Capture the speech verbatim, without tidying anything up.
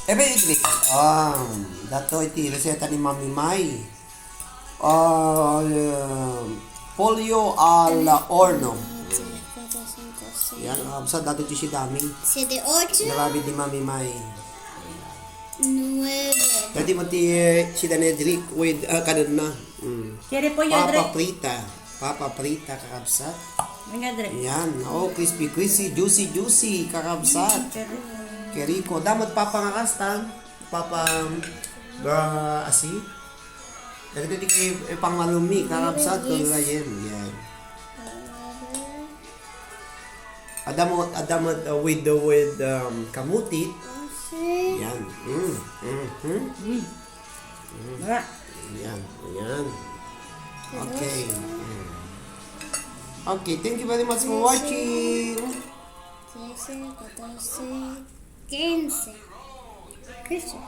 Ebe, Idri. Ah, dato iti reseta ni Mami May. Ah, pollo al horno. Yan, ah, basta dato ti sidami. Siete, ocho. Narabi ni Mami May. Nuebe. Pwede mo ti, eh, sida ni Idri with, ah, kanunna. Mm. Kere po yun, Papa Dre. Prita. Papa Prita, kakabsat. Nga, Dre. Yan. Oh, crispy, crispy, juicy, juicy, kakabsat. Kere. Kere ko. Damat papa nga kastan. Papa, ah, asi. Dagito ti kay, eh, pangalumi, kakabsat, kung rayen. Yan. Adamot, adamot, uh, with the, with, um, kamuti. Yan. Mm, mm, mm. Mm. Wala. Yan, yan. Okay. Mm. Okay, thank you very much for watching. Trece, catorce, quince. Quince.